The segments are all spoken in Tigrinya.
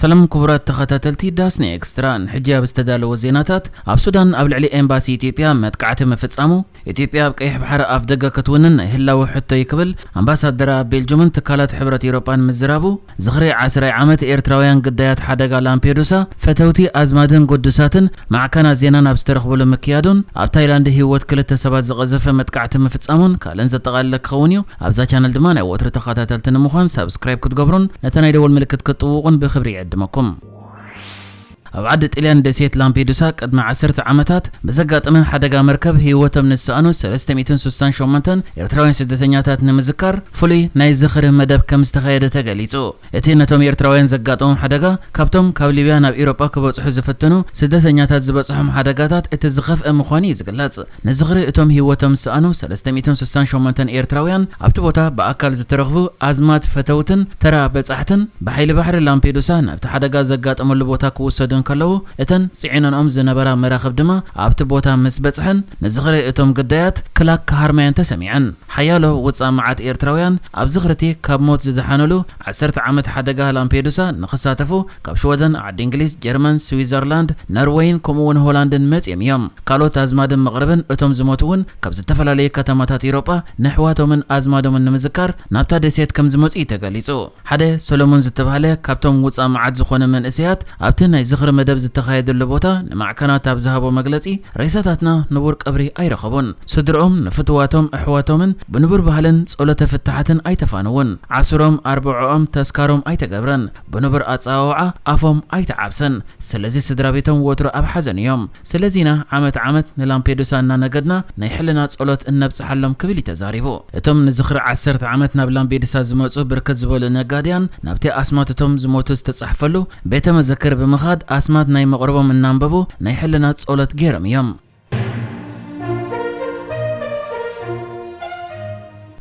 ሰላም ክቡራት ተኸታተልቲ ዳስና ኤክስትራ፣ ንሕጂ ኣብ ዝተዳለወ ዜናታት፣ ኣብ ሱዳን ኣብ ልዕሊ ኤምባሲ ኢትዮጵያ መጥቃዕቲ ምፍጻሙ፣ ኢትዮጵያ ኣብ ቀይሕ ባሕሪ ኣፍ ደገ ክትውንን ናይ ህላወ ሕቶ እዩ ክብል ኣምባሳደራ ኣብ ቤልጁምን ትካላት ሕብረት ኤውሮጳን ምዝራቡ፣ ዝኽሪ ዓስራይ ዓመት ኤርትራውያን ግዳያት ሓደጋ ላምፔዱሳ፣ ፈተውቲ ኣዝማድን ግዱሳትን ማዕከናት ዜናን ኣብ ዝተረኽቡሉ ምክያዱን፣ ኣብ ታይላንድ ህይወት ክልተ ሰባት ዝቐዘፈ መጥቃዕቲ ምፍጻሙን ካልእን ዘጠቓለለ ክኸውን እዩ። ኣብዛ ቻነል ድማ ናይ ወትሩ ተኸታተልቲ ንምዃን ሳብስክራይብ ክትገብሩን ነታ ናይ ደወል ምልክት ክትጥውቑን ብኽብሪ ይዕድመኩም። ኣብ ዓዲ ጥልያን ደሴት ላምፔዱሳ ቅድሚ ዓሰርተ ዓመታት ብዘጋጠመ ሓደጋ መርከብ ህይወቶም ንዝሰኣኑ ሰለስተ ሚእትን ስሳን ሸሞንተን ኤርትራውያን ስደተኛታት ንምዝካር ፍሉይ ናይ ዝኽሪ መደብ ከም ዝተኻየደ ተገሊጹ። እቲ ነቶም ኤርትራውያን ዘጋጠሞም ሓደጋ ካብቶም ካብ ሊብያ ናብ ኤውሮጳ ክበጽሑ ዝፍትኑ ስደተኛታት ዝበጽሖም ሓደጋታት እቲ ዝኸፍአ ምዃኑ እዩ ዝግለጽ። ንዝኽሪ እቶም ህይወቶም ዝሰኣኑ ሰለስተ ሚእትን ስሳን ሸሞንተን ኤርትራውያን ኣብቲ ቦታ ብኣካል ዝተረኽቡ ኣዝማት ፈተውትን ተራ በጻሕትን ብሓይሊ ባሕሪ ላምፔዱሳ ናብቲ ሓደጋ ዘጋጠመሉ ቦታ ክውሰዱ እንከለዉ፣ እተን ጽዒነንኦም ዝነበራ መራኽብ ድማ ኣብቲ ቦታ ምስ በጽሐን፣ ንዝኽሪ እቶም ግዳያት ክላክ ክሃርማየን ተሰሚዐን። ሓያሎ ውጻእ መዓት ኤርትራውያን ኣብ ዝኽሪ እቲ ካብ ሞት ዝደሓነሉ ዓሰርተ ዓመት ሓደጋ ላምፔዱሳ ንኽሳተፉ ካብ ሽወደን፣ ዓዲ እንግሊዝ፣ ጀርመን፣ ስዊዘርላንድ፣ ኖርወይን ከምኡ'ውን ሆላንድን መጺኦም እዮም። ካልኦት ኣዝማድን መቕርብን እቶም ዝሞቱ እውን ካብ ዝተፈላለዩ ከተማታት ኤውሮጳ ንኣሕዋቶምን ኣዝማዶምን ንምዝካር ናብታ ደሴት ከም ዝመጹ እዩ ተገሊጹ። ሓደ ሰሎሞን ዝተባህለ ካብቶም ውጻእ መዓት ዝኾነ መንእሰያት ኣብቲ ናይ ዝኽሪ መደብ ዝተኻየደሉ ቦታ ንማዕከናት ኣብ ዝሃቦ መግለጺ፣ ሬሳታትና ንቡር ቀብሪ ኣይረኸቡን። ስድርኦም ንፍትዋቶም ኣሕዋቶምን ብንቡር ባህልን ጸሎተ ፍትሓትን ኣይተፋነዉን። ዓስሮም ኣርብዖኦም ተስካሮም ኣይተገብረን። ብንቡር ኣጸዋውዓ ኣፎም ኣይተዓብሰን። ስለዚ ስድራ ቤቶም ወትሩ ኣብ ሓዘን እዮም። ስለዚ ኢና ዓመት ዓመት ንላምፔዱሳ እናነገድና ናይ ሕልና ጸሎት እነብጽሓሎም ክብል እዩ ተዛሪቡ። እቶም ንዝኽሪ ዓሰርተ ዓመት ናብ ላምፔዱሳ ዝመጹ ብርክት ዝበሉ ነጋድያን ናብቲ ኣስማት እቶም ዝሞቱ ዝተጻሕፈሉ ቤተ መዘክር ብምኻድ ኣስማት ናይ መቕርቦም እናንበቡ ናይ ሕልና ጸሎት ገይሮም እዮም።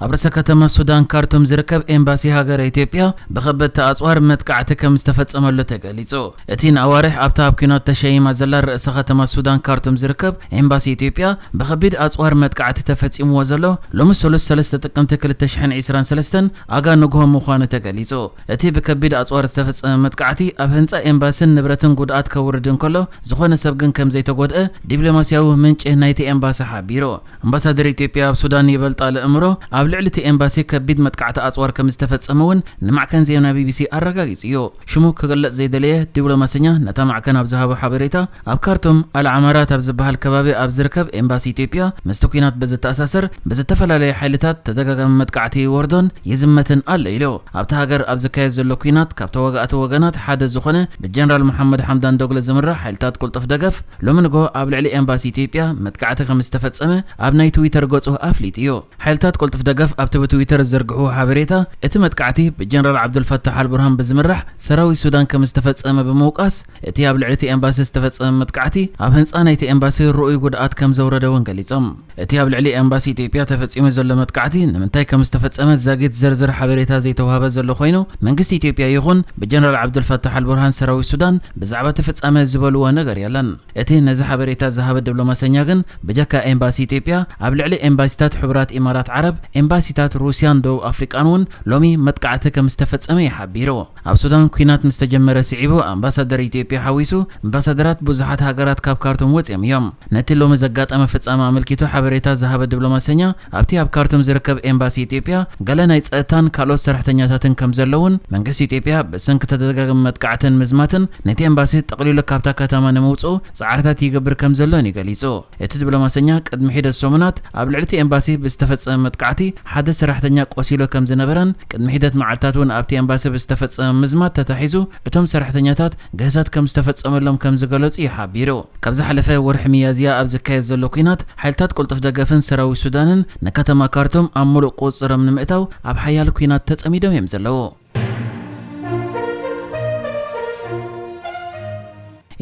ኣብ ርእሰ ከተማ ሱዳን ካርቱም ዝርከብ ኤምባሲ ሃገረ ኢትዮጵያ ብኸበድቲ ኣጽዋር መጥቃዕቲ ከም ዝተፈጸመሉ ተገሊጹ። እቲ ንኣዋርሕ ኣብታ ኣብ ኲናት ተሸይማ ዘላ ርእሰ ከተማ ሱዳን ካርቱም ዝርከብ ኤምባሲ ኢትዮጵያ ብኸቢድ ኣጽዋር መጥቃዕቲ ተፈጺምዎ ዘሎ ሎሚ ሰሉስ ሰለስተ ጥቅምቲ ክልተ ሽሕን ዕስራን ሰለስተን ኣጋ ንግሆ ምዃኑ ተገሊጹ። እቲ ብከቢድ ኣጽዋር ዝተፈጸመ መጥቃዕቲ ኣብ ህንጻ ኤምባስን ንብረትን ጉድኣት ከውርድ እንከሎ፣ ዝኾነ ሰብ ግን ከም ዘይተጎድአ ዲፕሎማስያዊ ምንጪ ናይቲ ኤምባሲ ሓቢሩ። ኣምባሳደር ኢትዮጵያ ኣብ ሱዳን ይበልጣል እምሮ ኣብ ልዕሊ እቲ ኤምባሲ ከቢድ መጥቃዕቲ ኣጽዋር ከም ዝተፈጸመ እውን ንማዕከን ዜና ቢቢሲ ኣረጋጊጹ እዩ። ሽሙ ክግለጽ ዘይደለየ ዲፕሎማሰኛ ነታ ማዕከን ኣብ ዝሃቦ ሓበሬታ፣ ኣብ ካርቱም ኣልዓማራት ኣብ ዝበሃል ከባቢ ኣብ ዝርከብ ኤምባሲ ኢትዮጵያ ምስቲ ኲናት ብዝተኣሳሰር ብዝተፈላለየ ሓይልታት ተደጋጋሚ መጥቃዕቲ ይወርዶን ይዝመትን ኣሎ ኢሉ። ኣብታ ሃገር ኣብ ዝካየድ ዘሎ ኲናት ካብ ተዋጋእቲ ወገናት ሓደ ዝኾነ ብጀነራል መሓመድ ሓምዳን ዶግሎ ዝምራሕ ሓይልታት ቅልጡፍ ደገፍ ሎሚ ንግሆ ኣብ ልዕሊ ኤምባሲ ኢትዮጵያ መጥቃዕቲ ከም ዝተፈጸመ ኣብ ናይ ትዊተር ገጹ ኣፍሊጡ እዩ። ሓይልታት ቅልጡፍ ደገፍ ኣብቲ ብትዊተር ዝዘርግሕዎ ሓበሬታ፣ እቲ መጥቃዕቲ ብጀነራል ዓብዱልፈታሕ ኣልቡርሃን ብዝምራሕ ሰራዊት ሱዳን ከም ዝተፈጸመ ብምውቃስ፣ እቲ ኣብ ልዕሊ እቲ ኤምባሲ ዝተፈጸመ መጥቃዕቲ ኣብ ህንጻ ናይቲ ኤምባሲ ርኡይ ጉድኣት ከም ዘውረደ እውን ገሊጾም። እቲ ኣብ ልዕሊ ኤምባሲ ኢትዮጵያ ተፈጺሙ ዘሎ መጥቃዕቲ ንምንታይ ከም ዝተፈጸመ ዛጊት ዝርዝር ሓበሬታ ዘይተዋህበ ዘሎ ኮይኑ፣ መንግስቲ ኢትዮጵያ ይኹን ብጀነራል ዓብዱልፈታሕ ኣልቡርሃን ሰራዊት ሱዳን ብዛዕባ እቲ ፍጻመ ዝበልዎ ነገር የለን። እቲ ነዚ ሓበሬታ ዝሃበ ዲፕሎማሰኛ ግን፣ ብጀካ ኤምባሲ ኢትዮጵያ፣ ኣብ ልዕሊ ኤምባሲታት ሕቡራት ኢማራት ዓረብ፣ ኤምባሲታት ሩስያን ደቡብ ኣፍሪቃን እውን ሎሚ መጥቃዕቲ ከም ዝተፈጸመ እዩ ሓቢሩ። ኣብ ሱዳን ኲናት ምስ ተጀመረ ስዒቡ፣ ኣምባሳደር ኢትዮጵያ ሓዊሱ፣ ኣምባሳደራት ብዙሓት ሃገራት ካብ ካርቱም ወጺኦም እዮም። ነቲ ሎሚ ዘጋጠመ ፍጻመ ኣመልኪቱ ሓበሬታ ዝሃበ ዲፕሎማሰኛ፣ ኣብቲ ኣብ ካርቱም ዝርከብ ኤምባሲ ኢትዮጵያ፣ ገለ ናይ ጸጥታን ካልኦት ሰራሕተኛታትን ከም ዘለውን፣ መንግስቲ ኢትዮጵያ ብሰንኪ ተደጋጋሚ መጥቃዕትን ምዝማትን ነቲ ኤምባሲ ጠቕሊሉ ካብታ ከተማ ንምውጽኡ ጻዕርታት ይገብር ከም ዘሎን እዩ ገሊጹ። እቲ ዲፕሎማሰኛ ቅድሚ ሒደት ሰሙናት ኣብ ልዕሊ እቲ ኤምባሲ ብዝተፈጸመ መጥቃዕቲ ሓደ ሰራሕተኛ ቆሲሉ ከም ዝነበረን ቅድሚ ሒደት መዓልታት እውን ኣብቲ ኤምባሲ ብዝተፈጸመ ምዝማት ተታሒዙ እቶም ሰራሕተኛታት ግህሰት ከም ዝተፈጸመሎም ከም ዝገለጹ እዩ ሓቢሩ። ካብ ዝሓለፈ ወርሒ ሚያዝያ ኣብ ዝካየድ ዘሎ ኲናት ሓይልታት ቅልጡፍ ደገፍን ሰራዊት ሱዳንን ንከተማ ካርቱም ኣብ ምሉእ ቁጽሮም ንምእታው ኣብ ሓያል ኲናት ተጸሚዶም እዮም ዘለዉ።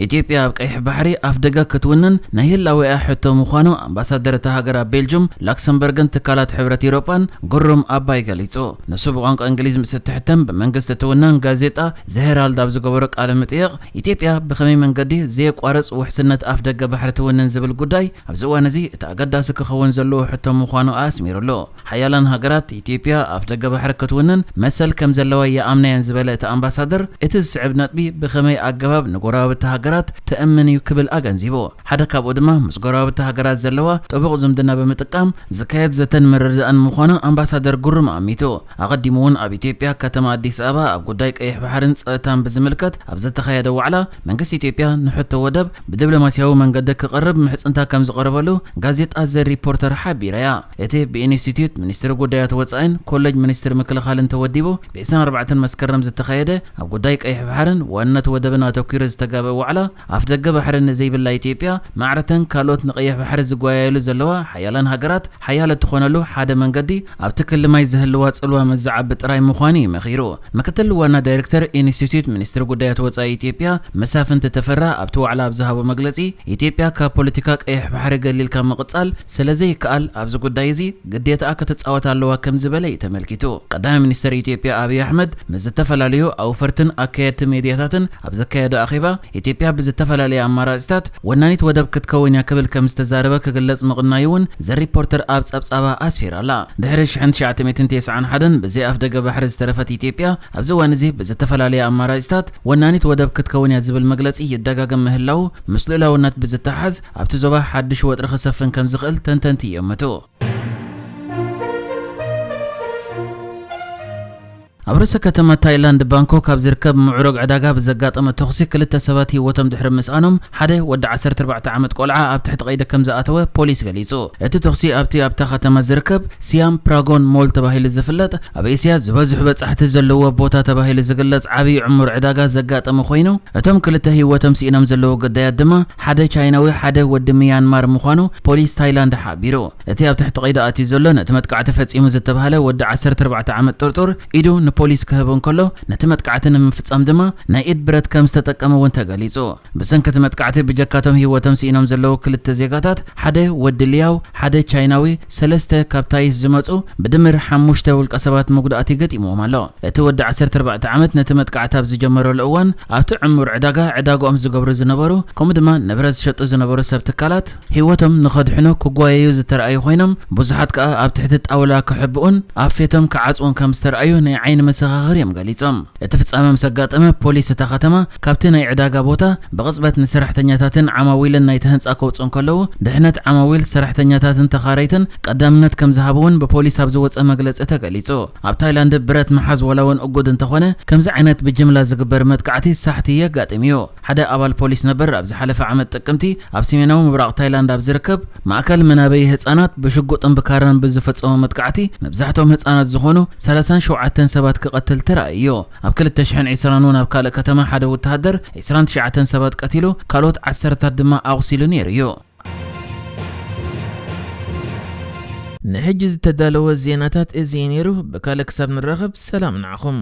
ኢትዮጵያ ኣብ ቀይሕ ባሕሪ ኣፍ ደገ ክትውንን ናይ ህላዌኣ ሕቶ ምዃኑ ኣምባሳደር እታ ሃገር ኣብ ቤልጁም፣ ላክሰምበርግን ትካላት ሕብረት ኤውሮጳን ግሩም ኣባይ ገሊጹ። ንሱ ብቋንቋ እንግሊዝ ምስ እትሕተም ብመንግስቲ እትውነን ጋዜጣ ዘሄራልድ ኣብ ዝገበሮ ቃለ መጠይቕ፣ ኢትዮጵያ ብኸመይ መንገዲ ዘየቋርጽ ውሕስነት ኣፍ ደገ ባሕሪ ትውንን ዝብል ጉዳይ ኣብዚ እዋን እዚ እቲ ኣገዳሲ ክኸውን ዘለዎ ሕቶ ምዃኑ ኣስሚሩሉ። ሓያላን ሃገራት ኢትዮጵያ ኣፍ ደገ ባሕሪ ክትውንን መሰል ከም ዘለዋ ይኣምና እየን ዝበለ እቲ ኣምባሳደር፣ እቲ ዝስዕብ ነጥቢ ብኸመይ ኣገባብ ንጎረባብቲ ሃገራት ተእምን እዩ ክብል ኣገንዚቡ። ሓደ ካብኡ ድማ ምስ ጎረባብቲ ሃገራት ዘለዋ ጥቡቕ ዝምድና ብምጥቃም ዝካየድ ዘተን ምርድዳእን ምዃኑ ኣምባሳደር ግሩም ኣሚቱ። ኣቐዲሙ እውን ኣብ ኢትዮጵያ ከተማ ኣዲስ ኣበባ ኣብ ጉዳይ ቀይሕ ባሕርን ጸጥታን ብዝምልከት ኣብ ዝተኻየደ ዋዕላ መንግስቲ ኢትዮጵያ ንሕቶ ወደብ ብዲፕሎማስያዊ መንገዲ ክቐርብ ምሕጽንታ ከም ዝቐረበሉ ጋዜጣ ዘ ሪፖርተር ሓቢራ እያ። እቲ ብኢንስቲትዩት ሚኒስትሪ ጉዳያት ወጻኢን ኮሌጅ ሚኒስትሪ ምክልኻልን ተወዲቡ ብ ዕስራን ኣርባዕተን መስከረም ዝተኻየደ ኣብ ጉዳይ ቀይሕ ባሕርን ዋንነት ወደብን ኣተኲሩ ዝተጋበ ዋዕላ ኣፍ ደገ ባሕሪ ንዘይብላ ኢትዮጵያ ማዕረተን ካልኦት ንቀይሕ ባሕሪ ዝጓያያሉ ዘለዋ ሓያላን ሃገራት ሓያል እትኾነሉ ሓደ መንገዲ ኣብቲ ክሊ ማይ ዝህልዋ ጽልዋ ምስ ዝዓቢ ጥራይ ምዃኑ እዩ መኺሩ። ምክትል ዋና ዳይሬክተር ኢንስቲትዩት ሚኒስትሪ ጉዳያት ወጻኢ ኢትዮጵያ መሳፍንቲ ተፈራ ኣብቲ ዋዕላ ኣብ ዝሃቦ መግለጺ፣ ኢትዮጵያ ካብ ፖለቲካ ቀይሕ ባሕሪ ገሊልካ ምቕጻል ስለ ዘይከኣል ኣብዚ ጉዳይ እዚ ግዴታኣ ከተጻወት ኣለዋ ከም ዝበለ እዩ ተመልኪቱ። ቀዳማይ ሚኒስትር ኢትዮጵያ ኣብይ ኣሕመድ ምስ ዝተፈላለዩ ኣውፈርትን ኣካየድቲ ሜድያታትን ኣብ ዘካየዶ ኣኼባ፣ ኢትዮጵያ ብዝተፈላለየ ኣማራጺታት ወናኒት ወደብ ክትከውን እያ ክብል ከም ዝተዛረበ ክግለጽ ምቕናዩ እውን ዘ ሪፖርተር ኣብ ጸብጻባ ኣስፊራ ኣላ። ድሕሪ ሽሕን ትሽዓተ ሚእትን ተስዓን ሓደን ብዘይ ኣፍ ደገ ባሕሪ ዝተረፈት ኢትዮጵያ፣ ኣብዚ እዋን እዚ ብዝተፈላለየ ኣማራጺታት ወናኒት ወደብ ክትከውን እያ ዝብል መግለጺ ይደጋገም ምህላዉ፣ ምስ ልኡላውነት ብዝተሓዝ ኣብቲ ዞባ ሓድሽ ወጥሪ ክሰፍን ከም ዝኽእል ተንተንቲ ይእምቱ። ኣብ ርእሰ ከተማ ታይላንድ ባንኮክ ኣብ ዝርከብ ምዕሩግ ዕዳጋ ብዘጋጠመ ተኹሲ ክልተ ሰባት ህይወቶም ድሕሪ ምስኣኖም፣ ሓደ ወዲ ዓሰርተ ኣርባዕተ ዓመት ቆልዓ ኣብ ትሕቲ ቀይዲ ከም ዝኣተወ ፖሊስ ገሊጹ። እቲ ተኹሲ ኣብቲ ኣብታ ከተማ ዝርከብ ሲያም ፕራጎን ሞል ተባሂሉ ዝፍለጥ ኣብ ኤስያ ዝበዝሑ በጻሕቲ ዘለዎ ቦታ ተባሂሉ ዝግለጽ ዓብዪ ዕሙር ዕዳጋ ዘጋጠመ ኮይኑ፣ እቶም ክልተ ህይወቶም ስኢኖም ዘለዉ ግዳያት ድማ ሓደ ቻይናዊ፣ ሓደ ወዲ ሚያንማር ምዃኑ ፖሊስ ታይላንድ ሓቢሩ። እቲ ኣብ ትሕቲ ቀይዲ ኣትዩ ዘሎ ነቲ መጥቃዕቲ ፈጺሙ ዝተባህለ ወዲ ዓሰርተ ኣርባዕተ ዓመት ጥርጡር ኢዱ ንፖሊስ ክህብ እንከሎ፣ ነቲ መጥቃዕቲ ንምፍጻም ድማ ናይ ኢድ ብረት ከም ዝተጠቀመ እውን ተገሊጹ። ብሰንኪ እቲ መጥቃዕቲ ብጀካቶም ህይወቶም ስኢኖም ዘለዉ ክልተ ዜጋታት፣ ሓደ ወዲ ሊያው፣ ሓደ ቻይናዊ፣ ሰለስተ ካብ ታይስ ዝመጹ፣ ብድምር ሓሙሽተ ውልቀ ሰባት መጉዳእቲ ገጢምዎም ኣሎ። እቲ ወዲ ዓሰርተ ኣርባዕተ ዓመት ነቲ መጥቃዕቲ ኣብ ዝጀመረሉ እዋን ኣብቲ ዕሙር ዕዳጋ ዕዳጋኦም ዝገብሩ ዝነበሩ፣ ከምኡ ድማ ንብረት ዝሸጡ ዝነበሩ ሰብ ትካላት ህይወቶም ንኸድሕኑ ክጓየዩ ዝተረኣዩ ኮይኖም፣ ብዙሓት ከኣ ኣብ ትሕቲ ጣውላ ክሕብኡን ኣፌቶም ክዓጽዉን ከም ዝተረኣዩ ናይ ዓይኒ መሰኻኽር እዮም ገሊጾም። እቲ ፍጻመ ምስ ኣጋጠመ ፖሊስ እታ ከተማ ካብቲ ናይ ዕዳጋ ቦታ ብቕጽበት ንሰራሕተኛታትን ዓማዊልን ናይቲ ህንጻ ከውጽኡ እንከለዉ፣ ድሕነት ዓማዊል፣ ሰራሕተኛታትን ተኻረይትን ቀዳምነት ከም ዝሃቡ እውን ብፖሊስ ኣብ ዝወጸ መግለጺ ተገሊጹ። ኣብ ታይላንድ ብረት ምሓዝ ዋላ እውን እጉድ እንተኾነ፣ ከምዚ ዓይነት ብጅምላ ዝግበር መጥቃዕቲ ሳሕቲ የጋጥም እዩ። ሓደ ኣባል ፖሊስ ነበር ኣብ ዝሓለፈ ዓመት ጥቅምቲ ኣብ ሰሜናዊ ምብራቕ ታይላንድ ኣብ ዝርከብ ማእከል መናበዪ ህጻናት ብሽጉጥን ብካራን ብዝፈጸሞ መጥቃዕቲ መብዛሕትኦም ህጻናት ዝኾኑ ሰላሳን ሸውዓተን ሰባት ክቐትል ተራእዩ እዩ። ኣብ ክልተ ሽሕን ዕስራን እውን ኣብ ካልእ ከተማ ሓደ ወተሃደር ዕስራን ትሽዓተን ሰባት ቀቲሉ፣ ካልኦት ዓሰርታት ድማ ኣቑሲሉ ነይሩ እዩ። ንሕጂ ዝተዳለወ ዜናታት እዚ እዩ ነይሩ። ብካልእ ክሳብ ንራኸብ ሰላም ንዓኹም።